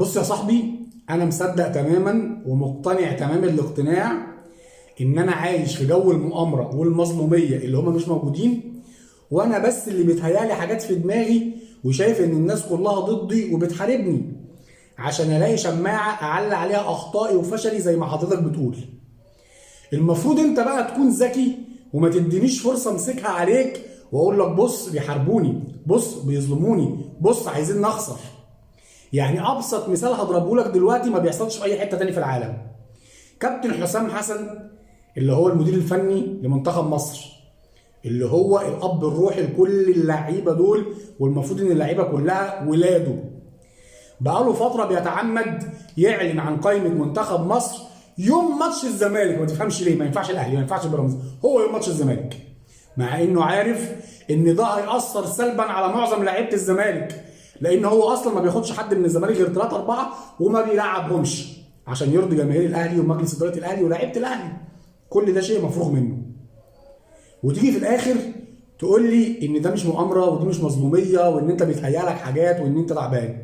بص يا صاحبي، انا مصدق تماما ومقتنع تمام الاقتناع ان انا عايش في جو المؤامرة والمظلوميه اللي هم مش موجودين، وانا بس اللي بيتهيألي حاجات في دماغي وشايف ان الناس كلها ضدي وبتحاربني عشان الاقي شماعة اعلق عليها اخطائي وفشلي زي ما حضرتك بتقول. المفروض انت بقى تكون ذكي وما تدينيش فرصة امسكها عليك واقول لك بص بيحاربوني، بص بيظلموني، بص عايزين نخسر. يعني ابسط مثال هضربه لك دلوقتي ما بيحصلش في اي حتة تاني في العالم. كابتن حسام حسن اللي هو المدير الفني لمنتخب مصر، اللي هو الاب الروحي لكل اللعيبة دول، والمفروض ان اللعيبة كلها ولاده، بقاله فترة بيتعمد يعلن عن قائمة منتخب مصر يوم ماتش الزمالك. ما تفهمش ليه، ما ينفعش الاهلي، ما ينفعش بيراميدز، هو يوم ماتش الزمالك، مع انه عارف ان ده هيأثر سلبا على معظم لعيبة الزمالك، لان هو اصلا ما بياخدش حد من الزمالك غير 3 4 وما بيلعبهمش عشان يرضي جماهير الاهلي ومجلس ادارة الاهلي ولاعيبه الاهلي. كل ده شيء مفروغ منه. وتيجي في الاخر تقول لي ان ده مش مؤامرة ودي مش مظلوميه وان انت بيتهيأ لك حاجات وان انت تعبان.